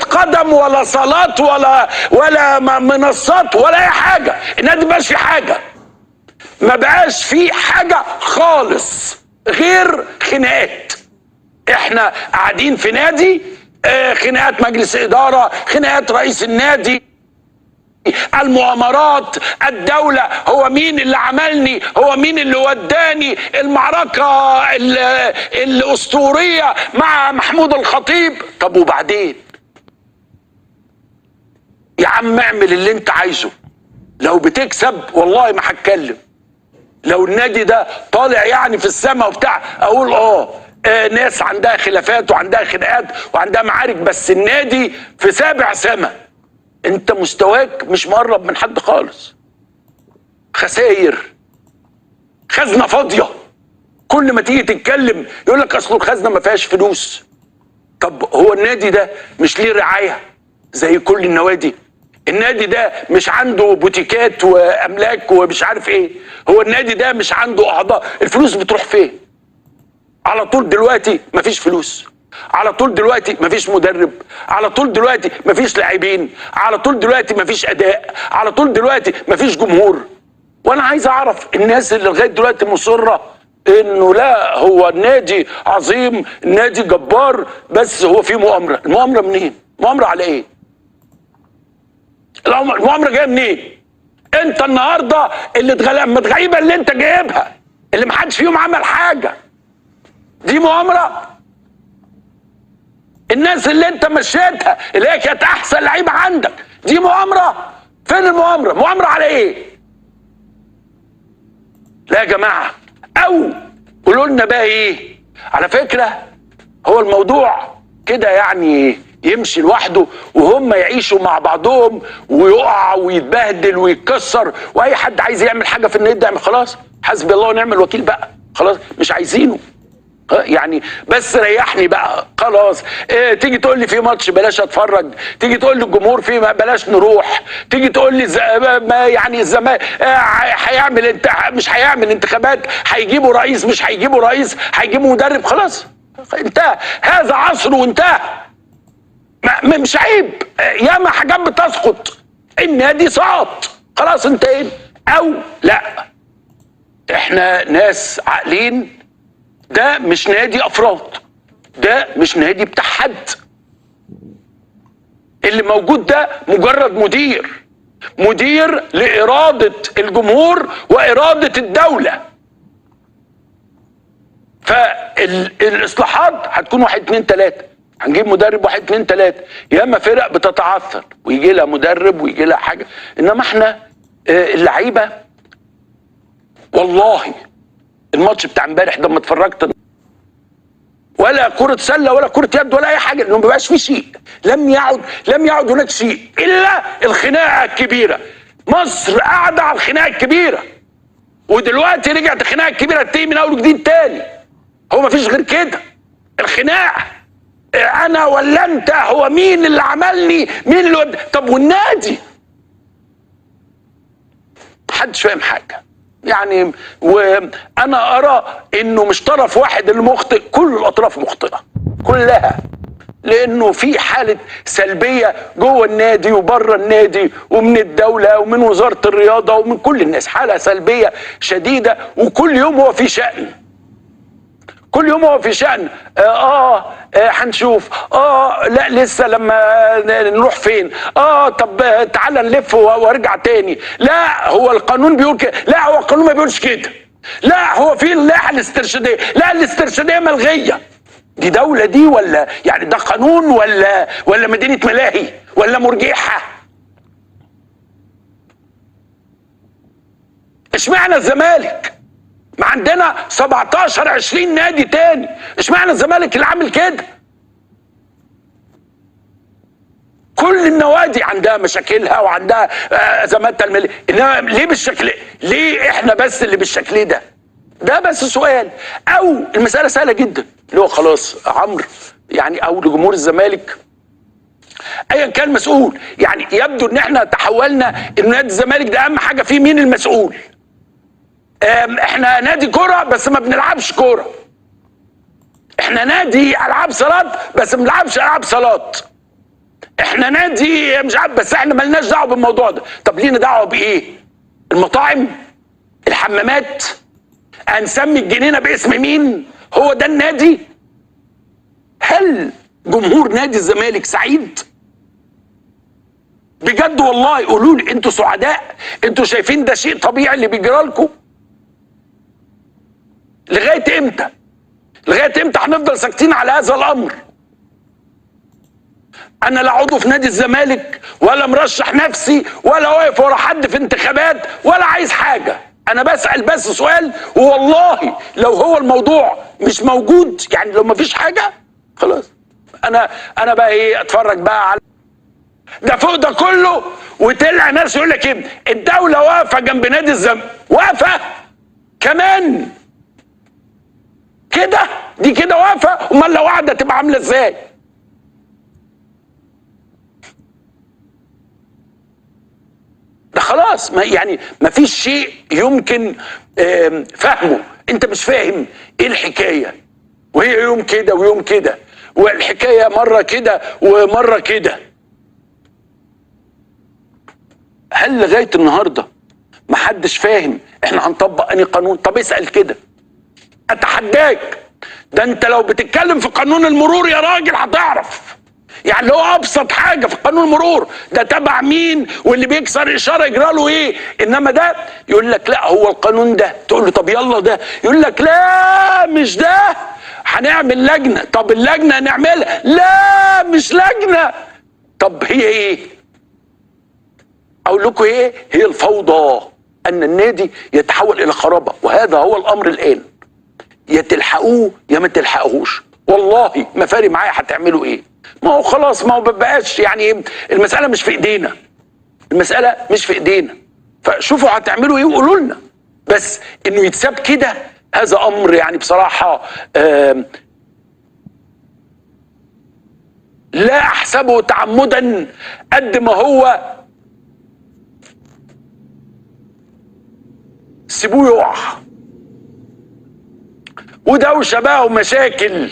قدم ولا صالات ولا منصات ولا اي حاجة. النادي ما بقاش فيه حاجة، ما بقاش فيه حاجة خالص غير خناقات. احنا قاعدين في نادي، خناقات مجلس ادارة، خناقات رئيس النادي، المؤامرات، الدولة، هو مين اللي عملني، هو مين اللي وداني، المعركة الأسطورية مع محمود الخطيب. طب وبعدين يا عم اعمل اللي انت عايزه، لو بتكسب والله ما هتكلم، لو النادي ده طالع يعني في السماء وبتاع اقول ناس عندها خلافات وعندها خناقات وعندها معارك، بس النادي في سابع سما. انت مستواك مش مقرب من حد خالص، خسائر، خزنه فاضية، كل ما تيجي تتكلم يقول لك اصل الخزنة ما فيهاش فلوس. طب هو النادي ده مش ليه رعاية زي كل النوادي؟ النادي ده مش عنده بوتيكات واملاك ومش عارف ايه؟ هو النادي ده مش عنده اعضاء؟ الفلوس بتروح فين؟ على طول دلوقتي مفيش فلوس، على طول دلوقتي مفيش مدرب، على طول دلوقتي مفيش لاعبين، على طول دلوقتي مفيش اداء، على طول دلوقتي مفيش جمهور. وانا عايز اعرف الناس اللي لغاية دلوقتي مصرة انه لا هو النادي عظيم، النادي جبار، بس هو في مؤامرة. المؤامرة منين؟ مؤامرة على ايه؟ المؤامرة جاية منين؟ انت النهارده اللي الغريبة اللي انت جايبها اللي محدش فيهم عمل حاجة، دي مؤامرة؟ الناس اللي انت مشيتها اللي هي كانت احسن لعيبة عندك، دي مؤامرة؟ فين المؤامرة؟ مؤامرة على ايه؟ لا يا جماعة، او قولوا لنا بقى ايه؟ على فكرة هو الموضوع كده يعني يمشي لوحده وهم يعيشوا مع بعضهم ويقع ويتبهدل ويتكسر، واي حد عايز يعمل حاجة في النادي ده خلاص حسبي الله ونعم الوكيل بقى، خلاص مش عايزينه يعني، بس ريحني بقى خلاص. إيه تيجي تقول لي في ماتش بلاش اتفرج، تيجي تقول لي الجمهور في بلاش نروح، تيجي تقول لي يعني الزمالك هيعمل مش هيعمل انتخابات، هيجيبوا رئيس مش هيجيبوا رئيس، هيجيبوا مدرب، خلاص انتهى هذا عصر وانتهى. مش عيب، ياما حاجات بتسقط، النادي سقط خلاص انتهينا. او لا، احنا ناس عاقلين، ده مش نادي افراد، ده مش نادي بتاع حد، اللي موجود ده مجرد مدير، مدير لإرادة الجمهور وإرادة الدولة. فالإصلاحات هتكون 1 2 3، هنجيب مدرب 1 2 3، ياما فرق بتتعثر ويجي لها مدرب ويجي لها حاجة، إنما احنا اللعيبة والله الماتش بتاع امبارح ده ما اتفرجت ولا كرة سلة ولا كرة يد ولا أي حاجة، لأنه ما بقاش فيه شيء، لم يعد هناك شيء إلا الخناقة الكبيرة. مصر قاعدة على الخناقة الكبيرة، ودلوقتي رجعت الخناقة الكبيرة تاني من أول وجديد تاني. هو ما فيش غير كده، الخناقة أنا ولا أنت، هو مين اللي عملني، مين اللي طب والنادي؟ محدش فاهم حاجة يعني. وانا ارى انه مش طرف واحد اللي مخطئ، كل الاطراف مخطئه كلها، لانه في حاله سلبية جوه النادي وبره النادي ومن الدولة ومن وزارة الرياضة ومن كل الناس، حاله سلبية شديدة، وكل يوم هو في شأن، كل يوم هو في شأن. هنشوف، لا لسه لما نروح فين، طب تعالى نلف وارجع تاني، لا هو القانون بيقول كده، لا هو القانون ما بيقولش كده، لا هو في اللائحة الاسترشاديه، لا الاسترشاديه ملغيه. دي دولة دي ولا يعني ده قانون ولا مدينة ملاهي ولا مرجحه؟ اشمعنى الزمالك؟ ما عندنا 17 20 نادي تاني، اشمعنى الزمالك اللي عامل كده؟ كل النوادي عندها مشاكلها وعندها ازماتها المالية، انما ليه بالشكل؟ ليه احنا بس اللي بالشكل ده؟ ده بس سؤال. او المسالة سهلة جدا، اللي هو خلاص عمرو يعني، او لجمهور الزمالك ايا كان مسؤول، يعني يبدو ان احنا تحولنا ان نادي الزمالك ده اهم حاجة فيه مين المسؤول. احنا نادي كرة بس ما بنلعبش كرة، احنا نادي العاب صالات بس ما بنلعبش العاب صالات، احنا نادي مش عارف، بس احنا مالناش دعوه بالموضوع ده. طب لينا دعوه بايه؟ المطاعم؟ الحمامات؟ هنسمي الجنينة باسم مين؟ هو ده النادي؟ هل جمهور نادي الزمالك سعيد؟ بجد والله قولوا لي، انتوا سعداء؟ انتوا شايفين ده شيء طبيعي اللي بيجرى لكم؟ لغاية امتى؟ لغاية امتى هنفضل ساكتين على هذا الامر؟ انا لا عضو في نادي الزمالك، ولا مرشح نفسي، ولا واقف ورا حد في انتخابات، ولا عايز حاجة. انا بسأل بس سؤال، والله لو هو الموضوع مش موجود، يعني لو مفيش حاجة خلاص، انا بقى ايه، اتفرج بقى على ده فوق ده كله. وطلع ناس يقول لك ايه، الدولة واقفة جنب نادي الزمالك، واقفة كمان كده، دي كده واقفة، امال لو قاعدة تبقى عامله ازاي؟ ده خلاص، ما يعني ما فيش شيء يمكن فهمه. انت مش فاهم ايه الحكاية، وهي يوم كده ويوم كده، والحكاية مرة كده ومرة كده. هل لغاية النهارده محدش فاهم احنا هنطبق انهي قانون؟ طب اسال كده، اتحداك. ده انت لو بتتكلم في قانون المرور يا راجل هتعرف، يعني اللي هو ابسط حاجة في قانون المرور ده تبع مين، واللي بيكسر اشارة يجرى له ايه. انما ده يقول لك لا هو القانون ده، تقول له طب يلا ده، يقول لك لا مش ده، هنعمل لجنة. طب اللجنة هنعملها، لا مش لجنة. طب هي ايه؟ اقول لكم ايه هي الفوضى، ان النادي يتحول الى خرابه، وهذا هو الامر الان. يا تلحقوه يا ما تلحقوهوش، والله ما فارق معايا هتعملوا ايه. ما هو خلاص، ما هو بقاش يعني المسألة مش في ايدينا، المسألة مش في ايدينا، فشوفوا هتعملوا ايه وقولوا لنا. بس انه يتساب كده، هذا امر يعني بصراحة لا احسبه تعمدا قد ما هو سيبوه يقع. ودوشة بقى ومشاكل،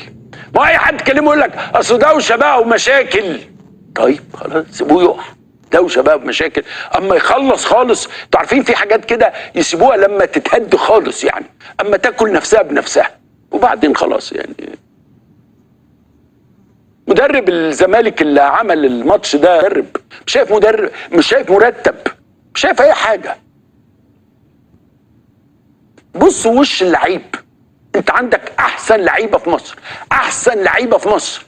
ما اي حد كلمة يقول لك اصل دوشه بقى ومشاكل. طيب خلاص سيبوه يقع، دوشه بقى ومشاكل، اما يخلص خالص. انتوا عارفين في حاجات كده يسيبوها لما تتهد خالص، يعني اما تاكل نفسها بنفسها وبعدين خلاص. يعني مدرب الزمالك اللي عمل الماتش ده مدرب، مش شايف مدرب، مش شايف مرتب، مش شايف اي حاجة. بصوا وش اللعيب، انت عندك احسن لعيبة في مصر، احسن لعيبة في مصر،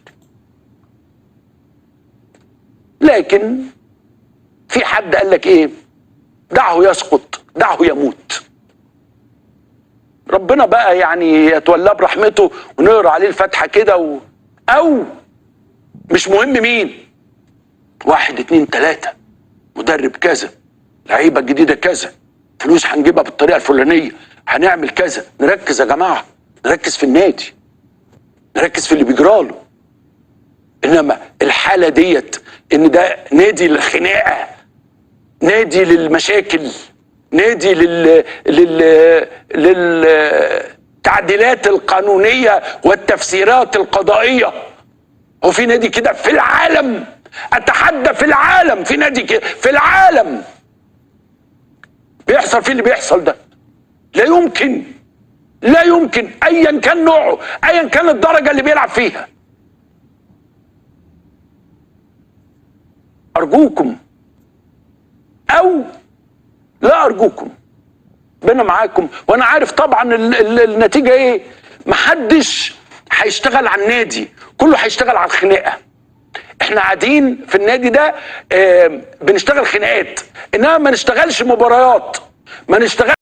لكن في حد قال لك ايه؟ دعه يسقط، دعه يموت. ربنا بقى يعني يتولاه برحمته ونقرا عليه الفاتحة كده او مش مهم مين، 1 2 3، مدرب كذا، لعيبة جديدة كذا، فلوس هنجيبها بالطريقة الفلانية، هنعمل كذا. نركز يا جماعة، نركز في النادي، نركز في اللي بيجراله. انما الحالة ديت ان ده نادي للخناقه، نادي للمشاكل، نادي لل للتعديلات القانونية والتفسيرات القضائية. هو في نادي كده في العالم؟ اتحدى في العالم في نادي كده في العالم بيحصل فيه اللي بيحصل ده؟ لا يمكن، لا يمكن، ايا كان نوعه، ايا كان الدرجة اللي بيلعب فيها. ارجوكم او لا ارجوكم، ربنا معاكم. وانا عارف طبعا النتيجة ايه، محدش هيشتغل على النادي، كله هيشتغل على الخناقة. احنا قاعدين في النادي ده بنشتغل خناقات، انما ما نشتغلش مباريات، ما نشتغل